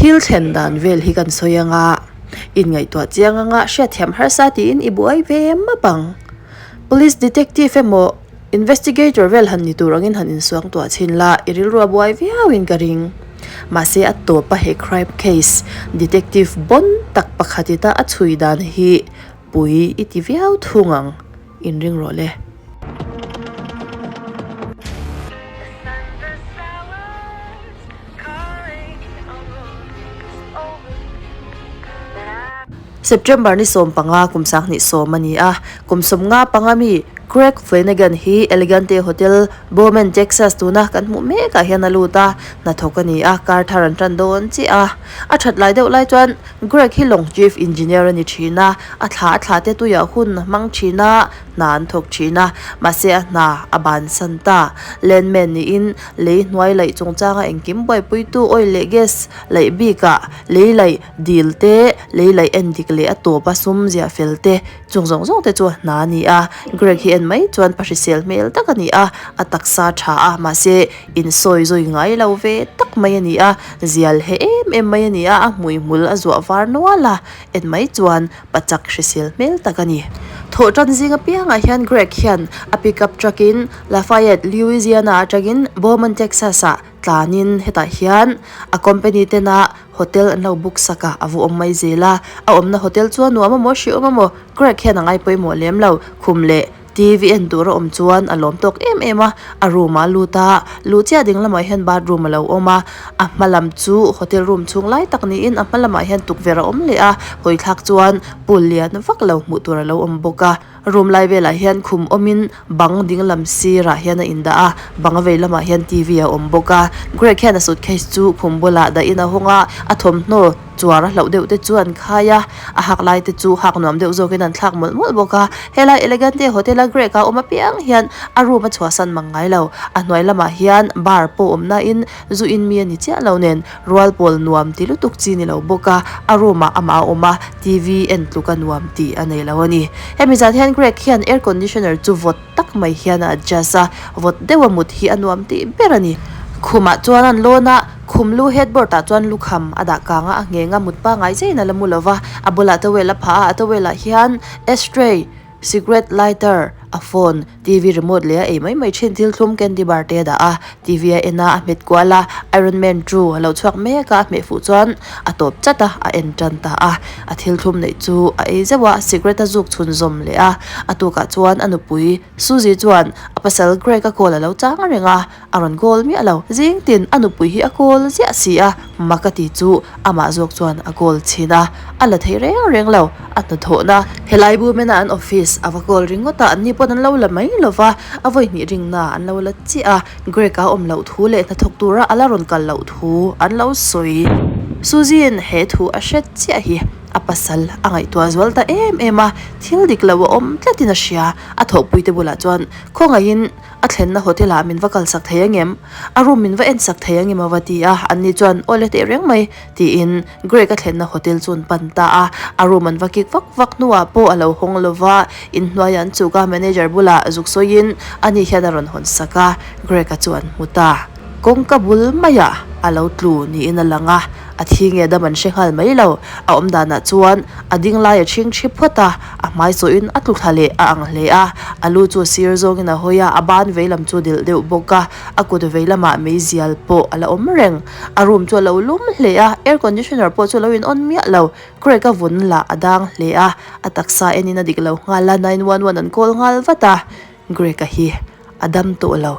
Thil thlen dan vel hi kan sawi anga, inngaihtuah chiang anga hriatthiam harsa tiin i buai ve map ang. Police detective emaw investigator vel han ni tur angin han insuang tuah chhin la, i rilru a buai viauin ka ring. Mahse a tawpa he crime case detective bon tak pakhatina a chhui dan hi pui i ti viau thung ang, inring rawh le. September ni 15 kum 2010 a ni a, kum 15 mi Craig Flanagan hi Elegante Hotel, Bowman, Texas tuna kan hmuh mekah hian a lut a, hnathawk a ni a, car thar an tan dawn chiah a. A that lai deuh lai chuan Greg hi lawng chief engineer a ni thin a, a thla a thla te tuiah hun a hmang thin a, hna an thawk thin a, mahse a hna a bansan ta. Landman niin lei hnuai laih chungchanga engkim buaipuitu oil leh gas laih bikah lei laih dil te, lei laih en dik leh a tawp a sum ziah fel te chung zawng zawng te chu a hna a ni a. Greg hi en mai chuan pa hrisel hmel tak a ni a, a taksa tha a, mahse insawi zawi ngai lo ve tak mai a ni a, zial he em em mai a ni a, a hmuihmul a zuah var nual a, en mai chuan pachak hrisel hmel tak a ni. Thawhtan zing apiangah hian Greg hian a pickup truck in Lafayette, Louisiana atangin Beaumont, Texas ah tlanin hetah hian a company tena hotel an lo book sak a, a vu awm mai zel a. A awmna hotel chu a nuam amaw hriawm amaw Greg hian a ngai pawimawh lem lo. Khum leh TV en tur a awm chuan a lawm tawk em em a, a room ah a lut a, luh chiah ding lamah hian bathroom a lo awm a, a hma lam chu hotel room chhung lai tak niin a hma lamah hian tukverh a awm leh a, hawi thlak chuan pool lian vak lo hmuh tur a lo awm bawk a, room lai velah hian khum awmin bang ding lam sirah hian a indah a, bang vei lamah hian TV a awm bawk a, Greg hian a suitcase chu khum bulah dahin a hawng a, a thawmhnaw. Chuar a hlauh deuh te chu an khai a, a hak lai te chu hak nuam deuh zawkin an thlak mawlh mawlh bawk a. Helai Elegante Hotel a Greg a awm apiang hian a room a chhuahsan mang ngai lo. A hnuai lamah hian bar pawh awm nain zu in mi a ni chiah lo nen rual pawl nuam ti lutuk chi ni lo bawk a, a room ah amah a awm a, TV en tluk a nuam tih a nei lo a ni. Hemi zan hian Greg hian air conditioner chu vawt tak mai hian a adjust a, vawt deuh a mut hi a nuam tih ber a ni. Khumah chuan an lawn a. Khum lu headboard ah chuan lukham a dah kang a, a ngheng a, mut pangai zeiin a la mu lova, a bulah towel a phah a, a towel ah hian ashtray, cigarette lighter, a phone, TV remote leh a ei mai mai thin thil thlum candy bar te a dah a, TV a en a, a hmet kual a, Iron Man two a lo chhuak mek a, a hmeh fuh chuan a tawp chat a, a en tan ta a, a thil thlum neih chu a ei zeuh a, cigarette a zuk chhun zawm leh a, a tukah chuan a nupui Suzy chuan a pasal Greg a call a lo chang reng a. A rawn goal miah lo. Zing tin a nupui hi a goal ziah si a, mak a ti chu amah zawk chuan a goal chhin a, a la thei reng reng lo. A hnathawhna helai Bumena an office a va goal ringawt a, anni pawn an lo la mai lo va, a vawi hnih ringna an lo la chiah a, Greg-a awm loh thu leh hnathawk tura a la rawn kal loh thu an lo sawi. Suzy-in he thu a hret chiah hi a pasal a ngaihtuah zual ta em em a, thil dik lo a awm tlatin a hria. A thawhpuite bulah chuan khawngaihin A thlenna hotel ah min va kalsak thei angem? A room min va ensak thei angem a va ti a, anni chuan aw le teh reng mai tiin Greg a thlenna hotel chu an pan ta a, a room an va kik vak vak hnuah pawh a lo hawng lo va, inhnuaiah an chuk a, manager bulah zuk sawiin ani hian a rawn hawn sak a, Greg a chu an hmu ta. Kawngka bul maiah a lo tlu niin a lang a, a thi nge dam an hre nghal mai lo. A awm danah chuan a ding lai a chhing ṭhi phawt a, a hmai sawhin a tlu thla leh a ang hle a, a lu chu sir zawngin a hawi a, a ban vei lam chu delh deuh bawk a, a kut vei lamah meizial pawh a la awm reng. A room chu a lo lum hle a, air conditioner pawh chu a lo in on miah lo. Craig a vun lah a dang hle a, a taksa enin a dik lo nghal a, 911 an call nghal vat a, Greg-a hi a dam tawh lo,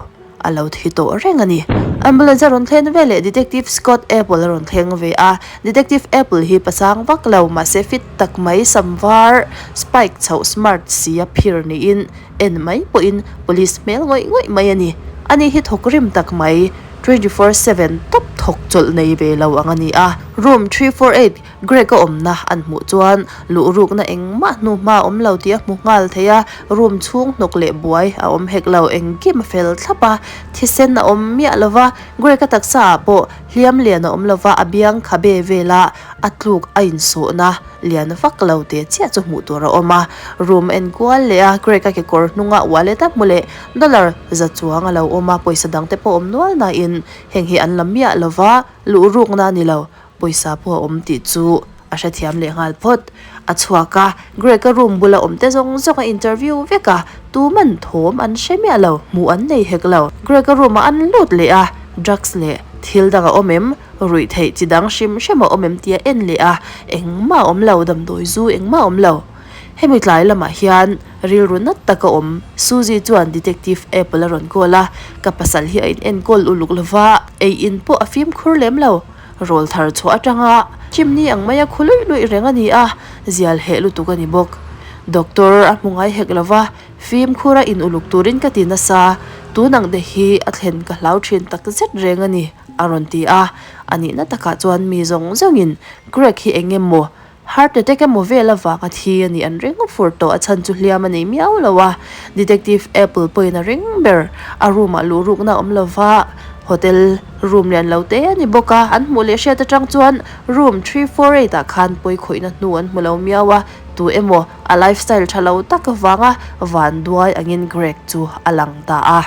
a lo thi tawh reng a ni. Ambulance a rawn thlen ve leh Detective Scott Apple a rawn thleng ve a, Detective Apple hi pasang vak lo mahse fit tak mai sam var spike chhoh smart si a phir niin en mai pawhin police hmel ngawih ngawih mai a ni. Ani hi thawk rim tak mai 24/7 tawp thawk chawlh nei ve lo ang a ni a, room 348 Greg a awmna an hmuh chuan luh rukna engmah hnu hma a awm lo tih a hmu nghal thei a, room chhung hnawk leh buai a awm hek lo, engkim a fel thlap a, thisen a awm miah lo va, Greg a taksa ah pawh hliam lian a awm lo va, a biang khabe vela a tluk a insawhna lian vak lo teh chiah chu hmuh tur a awm a, room a enkual leh a, Greg a kekawr hnunga wallet a hmu leh dollar za chuang a lo awm a, pawisa dang te pawh awm nual nain heng hi an la miah lo va, luh rukna a ni lo. Pawisa pawh a awm tih chu a hrethiam leh nghal phawt. A chhuak a, Greg-a room bula awm te zawng zawng a interview vek a, tuman thawm an hre miah lo, hmuh an nei hek lo. Greg-a room ah an lut leh a, drugs leh thil dang a awm em, ruih theih chi dang hrim hrim a awm em tih a en leh a, engmah a awm lo, damdawi zu engmah a awm lo. Hemi tlai lamah hian rilru nat tak a awm, Suzy chuan Detective Apple a rawn call a, ka pasal hi a in enkawl uluk lova, ei in pawh a fimkhur lem lo. Rawl thar chhuah atanga chimni ang maia khu luih luih reng a ni a, zial heh lutuk a ni bawk. Doctor a hmu ngai hek lova, fimkhur a in uluk turin ka ti nasa, tun ang te hi a thlen ka hlau thin tak zet reng a ni, a rawn ti a. A nihna takah chuan mi zawng zawngin Greg hi eng emaw Heart attack emaw vel avanga thi a nih an ring fur tawh a chhan chu hliam a nei miau lo a, Detective Apple pawhin a ring ber. A room ah luh rukna a awm lo va, hotel room lian lo te a ni bawk a, an hmuh leh hriat atang chuan room 348 ah khan pawi khawihna hnu an hmu lo miau a, tu emaw a lifestyle tha lo tak avanga vanduai angin Greg chu a lang ta a.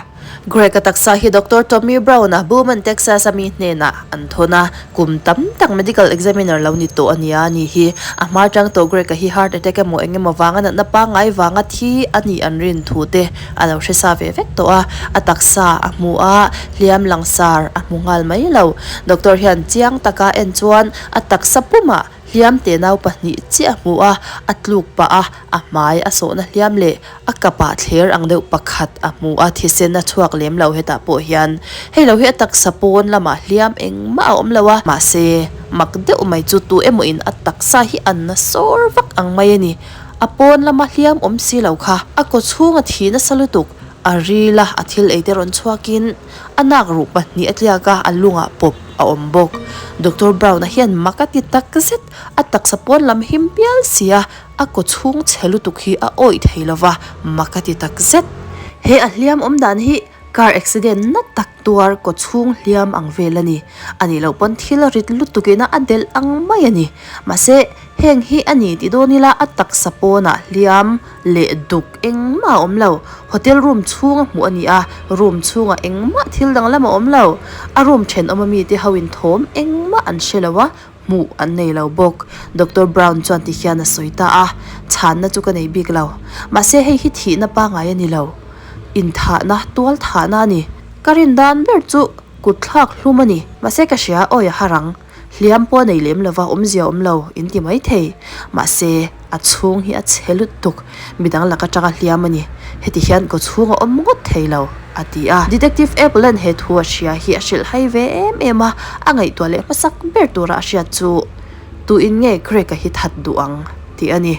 Greg-a taksa hi Doctor Tommy Brown-a Beaumont, Texas a mi hnenah an thawn a, kum tam tak medical examiner lo ni tawh a nia a ni hi. A hma atang tawh Greg-a hi heart attack emaw eng emaw vanga natna pangngai vanga thi a nih an rin thu te a lo hre sa ve vek tawh a, a taksa a hmu a, hliam langsar a hmu nghal mai lo. Doctor hian chiang taka en chuan a taksa pumah Hliam tenau pahnih chiah a hmu a, a tluk pah a, a hmai a sawhna hliam leh a kapah thler ang deuh pakhat a hmu a, thisen a chhuak lem lo hetah pawh hian. Hei lo hi a taksa pawn lamah hliam engmah a awm lo a, mahse mak deuh mai chu tu emaw in a taksa hi an na sawr vak ang mai a ni. A pawn lama hliam awm si lo kha a kaw chhung a thi nasa lutuk, a ril a, a thil ei te rawn chhuakin a nak ruh pahnih a tliak a, a lungah pawp a awm bawk. Doctor Brown-a hian mak a ti tak zet, a taksa pawn lam him pial si a, a kaw chhung chhe lutuk hi a awih thei lo va, mak a ti tak zet. He a hliam awm dan hi car accident na tak tuar kaw chhung hliam ang vel a ni. A nih loh pawn thil a rit lutuk ina a delh ang mai a ni. Mahse, heng hi a ni ti dawn ila a taksa pawnah hliam leh duk engmah a awm lo. Hotel room chhunga hmuh a ni a, room chhungah engmah thil danglam a awm lo. A room thenawm ami te ho in thawm engmah an hre lo a, hmuh an nei lo bawk. Doctor Brown chuan ti hian a sawi ta a, chhanna chu ka nei bik lo. Mahse hei hi thihna pangai a ni lo. Inthahna, tual thahna a ni. Ka rin dan ber chu kut thlak hlum a ni. Mahse ka hria, awi a har ang. Hliam pawh a nei lem lova, awmzia awm lo in ti mai thei. Mahse, a chhung hi a chhe lutuk. Midang lak atanga hliam a ni. Heti hian kaw chhung a awm ngawt thei lo, a ti a. Detective Apple-a'n he thu a hria hi a hrilh hai ve em em a, a ngaihtuah leh hmasak ber tura a hriat chu tuin nge Greg-a hi that duh ang tih a ni.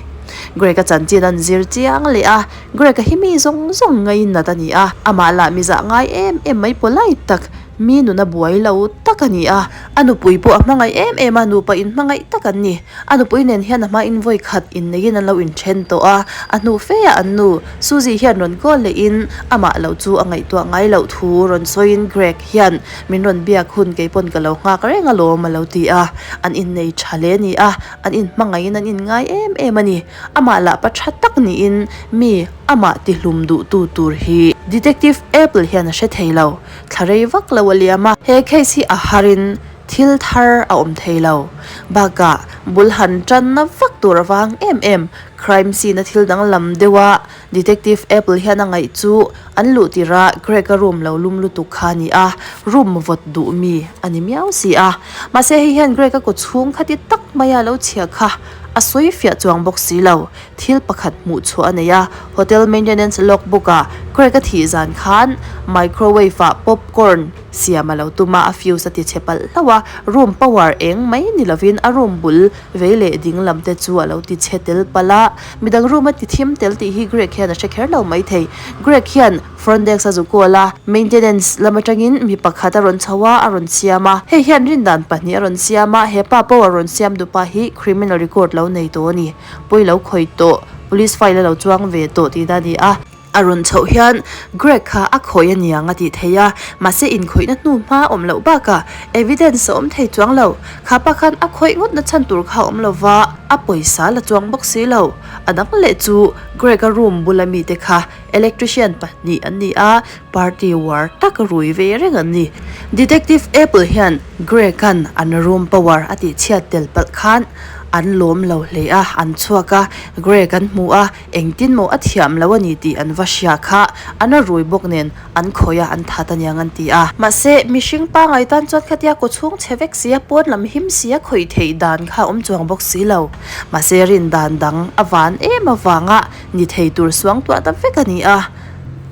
Greg-a chanchin an zir chiang leh a, Greg-a hi mi zawng zawng ngainat a ni a, amah lah mizah ngai em em mai polite tak, Mi nuna buai lo tak a ni a, a nupui pawh a hmangaih em em a, nupa inhmangaih tak an ni. A nupui nen hian a hmain vawi khat inneihin an lo inthen tawh a, a hnu feah an nu, Suzy hian rawn call lehin amah lo chu a ngaihtuah ngai loh thu rawn sawiin Greg hian min rawn biak hun kei pawn ka lo nghak reng alawm a lo ti a, an innei tha hle a ni a, an inhmangaihin an inngai em em a ni. Amah lah pa tha tak niin mi amah tihlum duhtu tur hi Detective Apple hian a hre thei lo. Thla rei vak lo a liam a, he case hi a harin thil thar a awm thei lo. Bakah bul han tanna vak tur avang em em crime scene a thil danglam deuh a, Detective Apple hian a ngaih chu an luh tirh a Greg-a room lo lum lutuk kha a ni a, room vawt duh mi a ni miau si a. Mahse hei hian Greg-a kaw chhung khati tak maia lo chhia kha a sawi fiah chuang bawk si lo. Thil pakhat hmuh chhuah a nei a, hotel maintenance log book ah Craig a thih zan khan microwave ah popcorn siam a lo tum a, a fuse a ti chhe palh hlauh a, room power eng mai ni lovin a room bul vei leh ding lam te chu a lo ti chhe tel palh a, midang room a ti thim tel tih hi Greg hian a hre kher lo mai thei. Greg hian Front desk a zu call a, maintenance lam atangin mi pakhat a rawn chho a, a rawn siam a. Hei hian rindan pahnih a rawn siam a, he pa power rawn siam dupa hi criminal record lo nei tawh a ni. Pawi lo khawi tawh, police file a lo chuang ve tawh tihna a ni a. A rawn chhoh hian Greg kha a khawih a niang a tih theih a, mahse inkhawihna hnu hma awm loh bakah evidence a awm thei chuang lo. Kha pa khan a khawih ngawt na chhan tur kha a awm lo va, a pawisa la chuang bawk si lo. A dang leh chu Greg-a room bula mite kha electrician pahnih an ni a, party war tak rui ve reng an ni. Detective Apple hian Greg-a'n an room power a tihchhiat tel palh khan an lawm lo hle a, an chhuak a, Greg an hmu a, Engtin maw a thiam lo a ni tih an va hria kha, an a rui bawk nen an khawih a, an that aniang an ti a. Mahse, mihring pangai tan chuan khatia kaw chhung chhe vek sia, pawn lam him sia khawih theih dan kha a awm chuang bawk si lo. Mahse, rin dan dang a van em avanga ni thei tur suangtuah ta vek a ni a.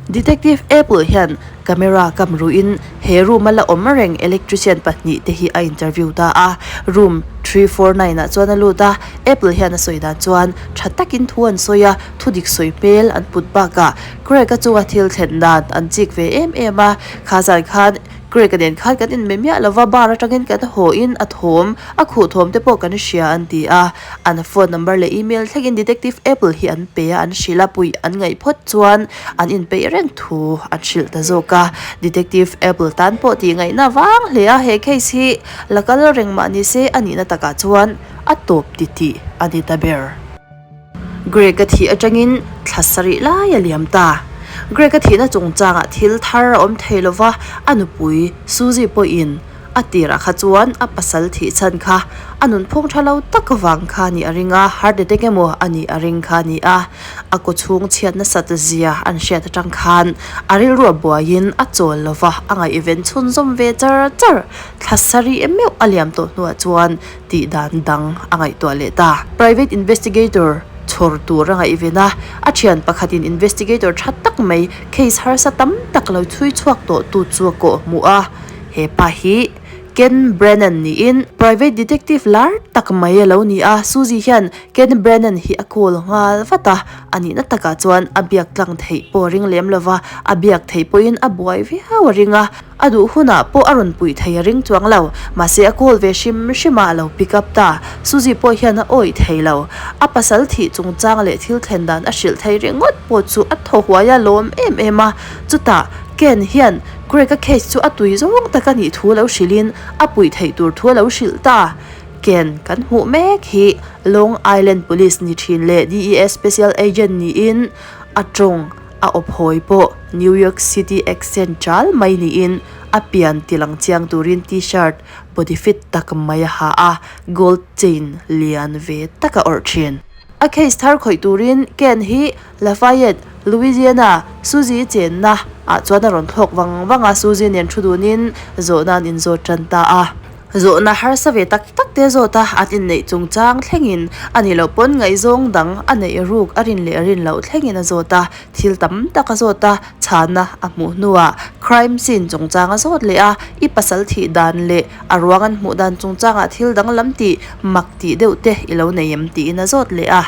Detective Apple hian camera kam ruhin he room a la awm reng electrician pahnihte hi a interview ta a. Room 349 ah chuan a lut a, Apple hian a sawi dan chuan tha takin thu an sawi a, thu dik sawi hmel an put bakah Craig-a chunga thil thlen dan an chik ve em em a. Kha zan khan Craig-a nen khan kan inbe miah lova, bar atangin kan haw in a thawm, a khuh thawm te pawh kan hria an ti a. An phone number leh email thlengin Detective Apple hi an pe a, an hrilh a, puih an ngaih phawt chuan an inpeih reng thu an hrilh ta zawk a. Detective Apple tan pawh tih ngaihna vang hle a, he case hi la kal reng mah ni se a nihna takah chuan a tawp titih a ni ta ber. Greg-a thih atangin thla sarih lai a liam ta. Greg-a thihna chungchangah thil thar a awm thei lo va, a nupui Suzy pawhin a tirah kha chuan a pasal thih chhan kha a nunphung tha lo tak vang kha a nih a ring a, heart attack emaw a nih a ring kha a ni a. A kawchhung chhiat nasat zia an hriat atang khan a rilru a buaiin a chawl lo va, a ngaihven chhunzawm ve char char. Thla sarih meuh a liam tawh hnuah chuan tih dan dang a ngaihtuah leh ta. Private investigator chhawr tur a ngaihven a, a thian pakhatin investigator tha tak mai case harsa tam tak lo chhui chhuak tawh tu chu a kawh hmuh a. He pa hi Ken Brennan niin private detective lar tak mai a lo ni a, Suzy hian Ken Brennan hi a call nghal vat a, a nihna takah chuan a biak tlang theih pawh a ring lem lova, a biak theih pawhin a buai viau a ring a. A duh hunah pawh a rawn puih thei a ring chuang lo. Mahse a call ve hrim hrim a, a lo pick up ta. Suzy pawh hian a awih thei lo. A pasal thih chungchang leh thil thlen dan a hrilh thei ringawt pawh chu a thaw huai a lawm em em a. Chutah Ken hian Greg-a case chu a tui zawng tak a nih thu lo hrilhin a puih theih tur thu a lo hrilh ta. Ken kan hmuh mek hi Long Island Police ni thin leh DEA Special Agent niin a tawng. A awphawi pawh New York City accent chal mai niin a pian ti lang chiang turin t-shirt body fit tak mai a ha a, gold chain lian ve tak a awrh thin. A case thar khawih turin Ken hi Lafayette, Louisiana, Suzy chenna ah chuan a rawn thlawk vang vang a, Suzy nen thu dunin zawhna an inzawt tan ta a. Zawhna harsa ve tak tak te zawt a, an inneih chungchang thlengin a nih loh pawn ngaihzawng dang a neih ruk a rin leh rin loh thlengin a zawt a, thil tam tak a zawt a, chhana a hmuh hnuah crime scene chungchang a zawt leh a, i pasal thih dan leh a ruang an hmuh dan chungchangah thil danglam tih mak tih deuh te i lo nei em tiin a zawt leh a.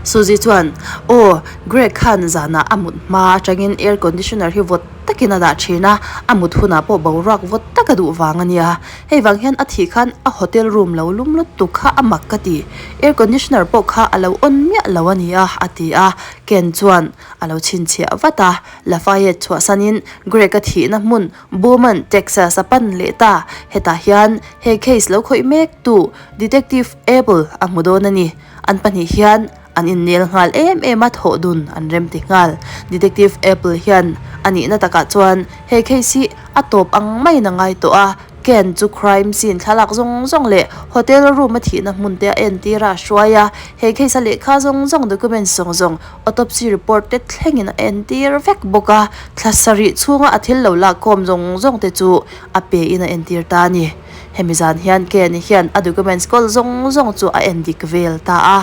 Suzy chuan, Aw, Greg khan zanah a mut hma atangin air conditioner hi vawt takin a dah thin a, a mut hunah pawh boruak vawt tak a duh vang a nia. Hei vang hian a thih khan a hotel room lo lum lutuk kha a mak ka ti, air conditioner pawh kha a lo on miah lo a nia a ti a, Ken chuan a lo chhinchhiah vat a, Lafayette chhuahsanin Greg-a thihna hmun Beaumont, Texas a pan leh ta, hetah hian he case lo khawih mek tu Detective Abel a hmu dawn a ni, an pahnih hian An innel nghal em em a, thawh dun an rem ti nghal. Detective Apple hian a nihna takah chuan he case hi a tawp ang maiin a ngai tawh a, Ken chu crime scene thlalak zawng zawng leh hotel room a thihna hmun te a entir a, a hruai a, he case a lehkha zawng zawng documents zawng zawng autopsy report te thlengin a entir vek bawk a, thla sarih chhunga a thil lo lakkhawm zawng zawng te chu a pe in a entir ta a ni. Hemi zan hian Ken hian a documents kawl zawng zawng chu a endik vel ta a.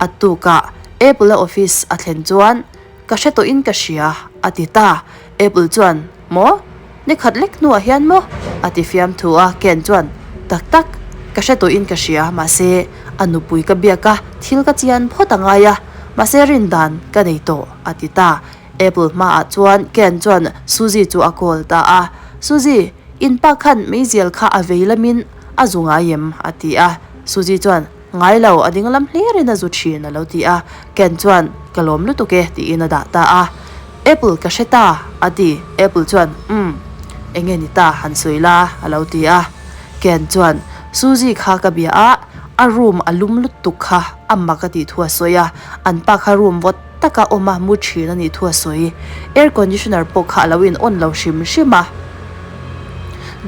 A tukah Apple-a office a thlen chuan, Ka hre tawhin ka hria, a ti ta. Apple chuan, Maw? Ni khat lek hnuah hian maw? a ti fiamthu a. Ken chuan, Tak tak, ka hre tawhin ka hria, mahse, a nupui ka biak a, thil ka chian phawt a ngai a, mahse rin dan ka nei tawh, a ti ta. Apple hmaah chuan Ken chuan Suzy chu a call ta a, Suzy, in pa khan meizial kha a vei lamin a zu ngai em? a ti a. Suzy chuan, Ngai lo, a ding lam hlirin a zu thin a lo ti a. Ken chuan, Ka lawm lutuk e, tiin a dah ta a. Apple ka hre ta, a ti. Apple chuan, Umm, enge ni ta han sawi la, a lo ti a. Ken chuan, Suzy kha ka bia a, a room a lum lutuk kha a mak a tih thu a sawi a, an pa kha room vawt taka awm a mu thin a nih thu a sawi. Air conditioner pawh kha a lo in on lo hrim hrim a.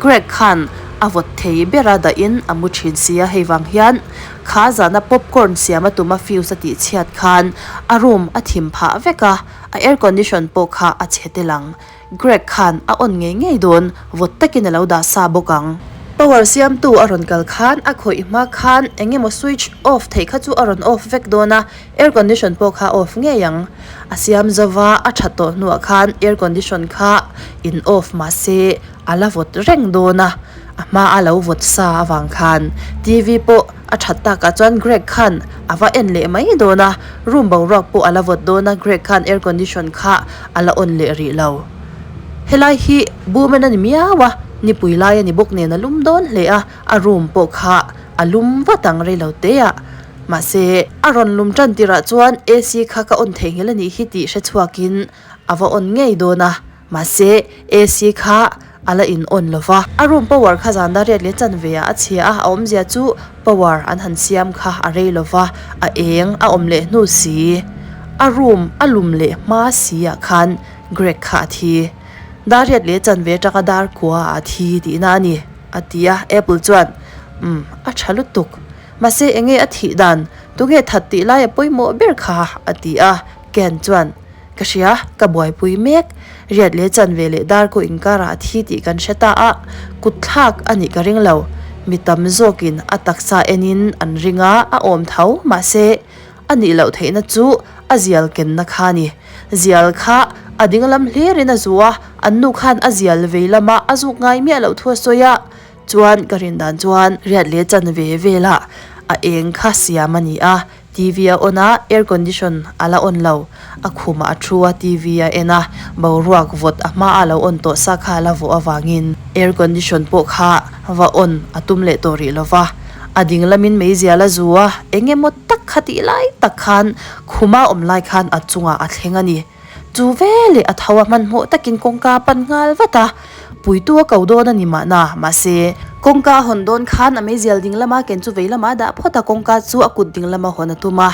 Greg khan a vawt thei bera dahin a mu thin si a, hei vang hian kha zana popcorn siam a tum a fuse a tih chhiat khan a room a thim phah vek a, a air condition pawh kha a chhe tel ang. Greg khan a on ngei ngei dawn, vawt takin a lo dah sa bawk ang. Power siamtu a rawn kal khan a khawih hma khan eng emaw switch off theih kha chu a rawn off vek dawn a, air condition pawh kha off ngei ang. A siam zova a that tawh hnuah khan air condition kha in off mahse a la vawt reng dawn a, a hma a lo vawt sa avang khan TV pawh a that takah chuan Greg khan a va en leh mai dawn a, room boruak pawh a la vawt dawn a, Greg khan air condition kha a la on leh rih lo. Helai hi Boomen a ni miau a, nipui lai a ni bawk nen a lum dawn hle a, a room pawh kha a lum vat ang rei lo te ah. Mahse, a rawn lum tan tirah chuan AC kha ka on theihnghilh a nih hi tih hre chhuakin a va on ngei dawn a, mahse AC kha a la in on lo va. A room power kha zan dar riat leh chanve ah a chhia a, a awmzia chu power an han siam kha a rei lo va, a eng a awm leh hnu si. A room a lum leh hma si ah khan Greg kha a thi. Dar riat leh chanve atanga dar kua ah a thi tihna a ni, a ti a. Apple chuan, Umm, a tha lutuk. Mahse enge a thih dan, tunge that tih lai a pawimawh ber kha? a ti a, Ken chuan, Ka hria, ka buaipui mek. Riat leh chanve leh darkaw inkarah a thi tih kan hre ta a, kut thlak a nih ka ring lo. Mi tam zawkin a taksa enin an ring a, a awm tho, mahse a nih loh theihna chu a zial kenna kha a ni. Zial kha a dinglam hlirin a zu a, an nu khan a zial vei lama a zuk ngai miah loh thu a sawi a, Chuan ka rin dan chuan riat leh chanve velah a eng kha siam a ni a, TV a on a, air condition a la on lo, a khumah a thu a, TV a en a, boruak vawt a hma a lo on tawh sa kha a la vawh avangin air condition pawh kha va on a tum leh tawh rih lo va, a ding lamin meizial a zu a, eng emaw tak kha tih lai tak khan khuma awm lai khan a chungah a thleng a ni. Chu veleh a tho a hmanhmawh takin kawngka a pan nghal vat a, puitu a ko dawn a ni mahna, mahse, kawngka a hawn dawn khan a meizial ding lama ken chu vei lama a dah phawt a, kawngka chu a kut ding lama hawn a tum a,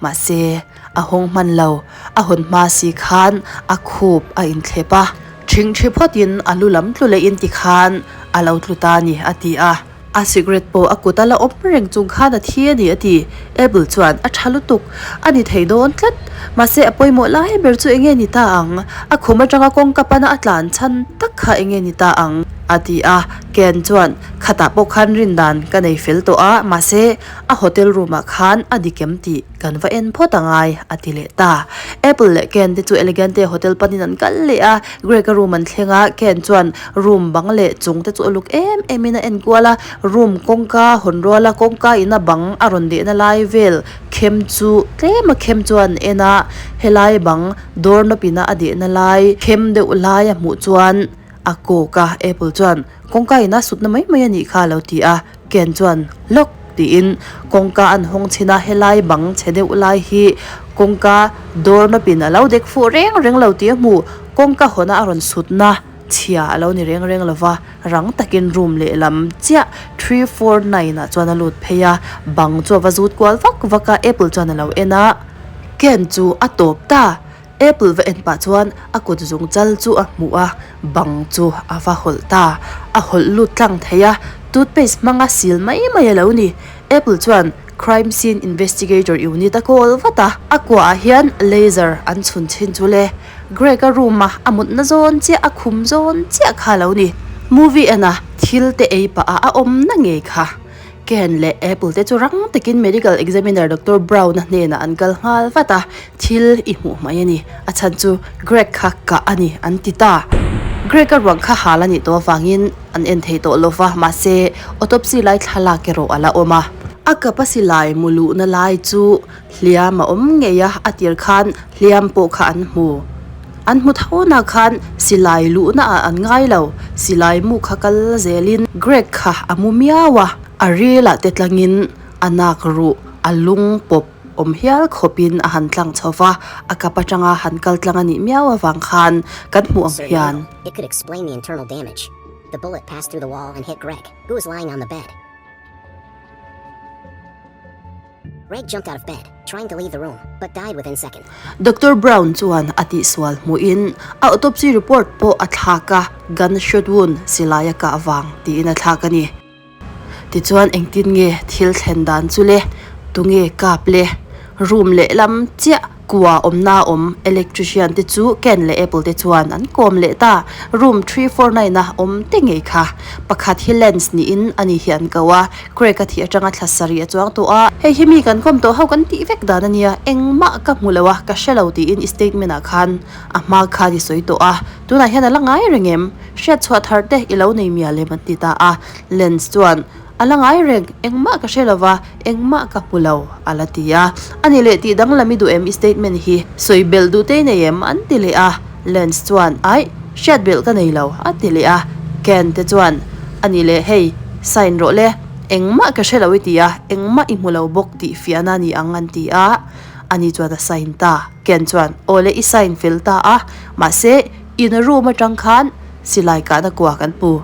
mahse, a hawng hman lo, a hawn hma si khan a khup a inthlep a, ṭhingṭhi phawtin a lu lam tlu lehin tikhan a lo tlu ta a ni, a ti a. A cigarette pawh a kut a la awm reng chung khan a thi a ni a ti. Abel chuan a tha lutuk a ni thei dawn tlat. Mahse a pawimawh lai ber chu enge ni ta ang? A khum atanga kawngka pana a tlan chhan tak kha enge ni ta ang? a ti a. Ken chuan khatah pawh khan rin dan ka nei fel tawh a, mahse a hotel room ah khan a dik em tih kan va en phawt angai a ti leh ta. Apple leh Ken te chu Elegante hotel panin an kal leh a, Greg a room an thleng a, Ken chuan room bang leh chung te chu a luk em em in a en kual a, room kawngka hawn rual a kawngka in a bang a rawn dehna lai vel khem chu tlem a khem chuan en a, helai bang door nawp in a a dehna lai khem deuh lai a hmuh chuan a kawk a, Apple chuan kawngka in a sutna mai mai a nih kha a lo ti a. Ken chuan lawk tiin kawngka an hawng chhin a, helai bang chhe deuh lai hi kawngka door nawp in a lo dek fuh reng reng lo tih a hmu, kawngka hawn a a rawn sutna chhia a lo ni reng reng lo va, rang takin room lehlam chiah 349 ah chuan a lut phei a, bang chu a va zut kual vak vak a, Apple chuan a lo en a, Ken chu a tawp ta. Apple va en pah chuan a kut zung chal chu a hmuh a, bang chu a va hawlh ta. A hawlh lut tlang thei a, toothpaste hmanga sil mai mai a lo ni. Apple chuan Crime Scene Investigator Unit a call vat a, a kuahah hian laser an chhun chhin chu le. Greg-a room-a a mutna zawn chiah, a khum zawn chiah kha a lo ni. Movie en a, thil te ei pah a a awmna ngei kha. Ken leh Apple te chu rang takin Medical Examiner Doctor Brown-a hnenah an kal nghal vat a, thil i hmuh mai a ni, a chhan chu Greg kha kah a ni an ti ta. Greg-a ruang kha hal a nih tawh avangin an en thei tawh lo va, mahse autopsy lai thlalak erawh a la awm a. A kap a silai mu luhna lai chu hliam a awm ngei a, a tir khan hliam pawh kha an hmu. An hmu tho na khan silai luhna ah an ngai lo, silai mu kha kal zelin Greg kha a mu miau a, a ril ah te tlangin a nak ruh a lung pawp. awm hial khawpin a han tlang chho va, a kap atanga han kal tlang a nih miau avang khan kan hmuh ang hian. It could explain the internal damage. The bullet passed through the wall and hit Greg, who was lying on the bed. Greg jumped out of bed, trying to leave the room, but died within seconds. Doctor Brown chuan a tihsual hmuhin a autopsy report pawh a thlak a, gunshot wound silai a kah vang tiin a thlak a ni. Tichuan engtin nge thil thlen dan chu le? Tunge kap le? Room lehlam chiah kua awmna a awm electrician te chu Ken leh Apple te chuan an kawm leh ta. Room 349 a awm te ngei kha. Pakhat hi Lance niin ani hi an ko a, Craig a thih atanga thla sarih a chuang tawh a. Hei hi mi kan kawm tawh ho kan tih vek dan a nia, engmah ka hmu lo a, ka hre lo tiin i statement ah khan a hma khan i sawi tawh a, tunah hian a la ngai reng em? Hriat chhuah thar te i lo nei mial em an ti ta a. Lens chuan, A la ngai reng, engmah ka hre lo va, engmah ka hmu lo, a la ti a. A ni leh tih danglam i duh em i statement hi? Sawi belh duh te i nei em? an ti leh a. Lens chuan, Aih, hriat belh ka nei lo, a ti leh a. Ken te chuan, A ni leh hei, sign rawh le, engmah ka hre lo i ti a, engmah i hmu lo bawk tih fiahna a ni ang an ti a. Ani chuan a sign ta. Ken chuan, Aw le, i sign fel ta a, mahse, In room atang khan silai kahna kua kan hmu.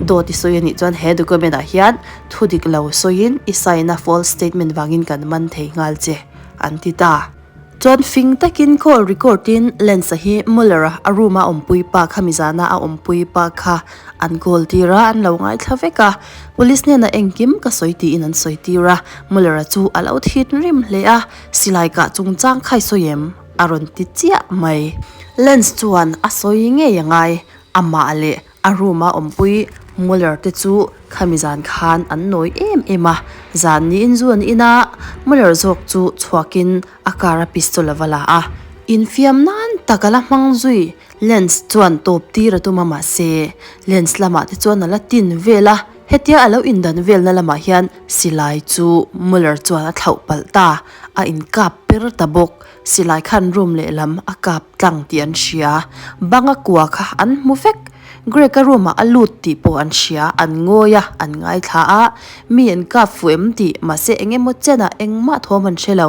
Dawt i sawi anih chuan he document ah hian thu dik lo sawiin i sign a false statement vangin kan man thei nghal che an ti ta. Chuan fing takin call record in Lance-a hi Muller-a a room a awmpui pa kha mizana a awmpui pa kha an call tir a an lo ngaithla vek a. Police hnenah engkim ka sawi tiin an sawi tir a. Muller-a chu a lo thinrim hle a, silai kah chungchang kha i sawi em? A rawn ti chiah mai. Lens chuan a sawi ngei a ngai. Amah leh a room a awmpui Muller te chu khami zan khan an nawi em em a. Zan niin zu an in a, Muller zawk chu chhuakin a car a pistol a va la a. Infiam nan tak a la hmang zui. Lens chuan tawp tir a tum a mahse lens lamah te chuan a la tin vel a. Hetia a lo indan velna lamah hian silai chu Muller chuan a thlauh palh ta. A inkap per ta bawk. Silai khan room lehlam a kap tlang tih an hria. Banga kua kha an hmu vek. Greg-a room ah a lut tih pawh an hria. An ngawi a, an ngaithla a. Mi an kap fuh em tih, mahse eng emaw chenah engmah thawm an hre lo.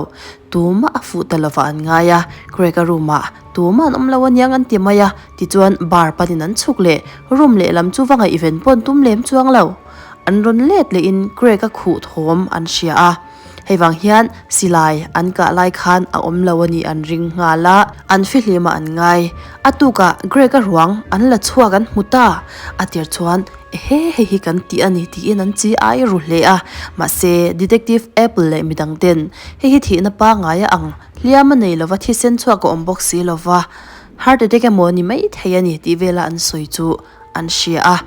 Tumah a fuh ta lovah an ngai a. Greg-a room ah tumah an awm lo aniang an ti mai a. Tichuan bar panin an chhuk leh. Room lehlam chu va ngaihven pawh an tum lem chuang lo. An rawn let lehin Greg-a khuh thawm an hria a. Hei vang hian silai an kah lai khan a awm lo a nih an ring nghal a, an fihlim a an ngai. A tukah Greg-a ruang an la chhuak an hmu ta. A tir chuan ehe hei hi kan tih a ni tiin an chi ai ru hle a. Mahse Detective Apple leh midang ten hei hi thihna pangngai a ang hliam a nei lova thisen chhuak a awm bawk si lova heart attack emaw ni mai thei a ni tih vela an sawi chu an hria a.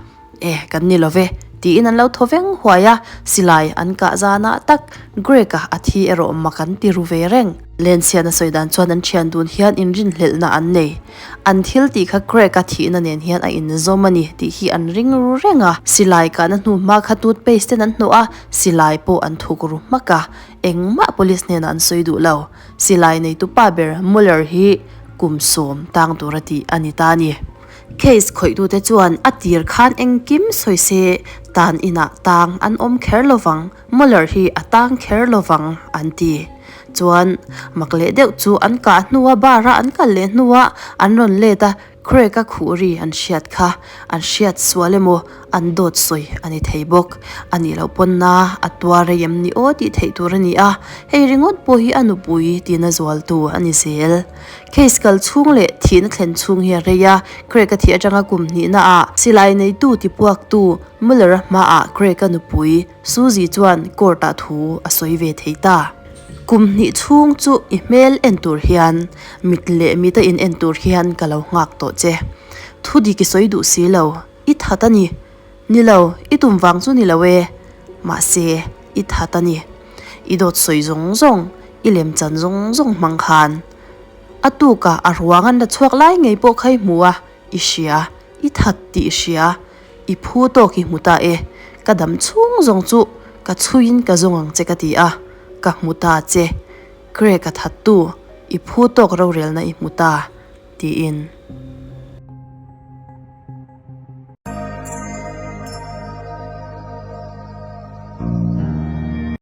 E, kan ni lo ve, tiin an lo thaw veng huai a, silai an kah zanah tak Greg-a a thi erawh mak an ti ru ve reng. Lensian a sawi dan chuan an thian dun hian inrinhlelhna an nei. An thil tih kha Greg-a thihna nen hian a inzawm a ni tih hi an ring ru reng a. Silai kahna hnu hma kha toothpaste ten an hnawh a, silai pawh an thuk ru hmak a, engmah police hnenah an sawi duh lo. Silai neitu pa ber Muller hi kum sawm tang tura tih a ni ta a ni. Case khawihtute chuan a tir khan engkim sawi se tan inah tang an awm kher lovang, Muller hi a tang kher lovang an ti. Chuan mak leh deuh chu an kah hnua bar a an kal leh hnua an rawn let a, Craig a khuh ri an hriat kha an hriat sual emaw an dawt sawi a ni thei bawk. A nih loh pawn na a tuar rei em ni aw tih theih tur a ni a, hei ringawt pawh hi a nupui tina zualtu a ni zel. Case kal chhung leh thihna thlen chhung hi a rei a, Craig-a thih atanga kum hnihna ah silai neitu tipuaktu Muller-a hmaah Craig-a nupui Suzy chuan court-ah thu a sawi ve thei ta. Kum hnih chhung chu i hmel en tur hian mit leh mit a in en tur hian ka lo nghak tawh che. Thu dik i sawi duh si lo, i that a ni. Ni lo, i tum vang chu ni lo e. Mahse, i that a ni. I dawt sawi zawng zawng, i lemchan zawng zawng hmang khan. A tukah a ruang an la chhuak lai ngei pawh kha i hmu a, i hria, i that tih i hria, i phu tawk i hmu ta e, ka dam chhung zawng chu ka chhuiin ka zawng ang che ka ti a, ka hmu ta che, Craig a thattu, i phu tawk rorelna i hmu ta, tiin.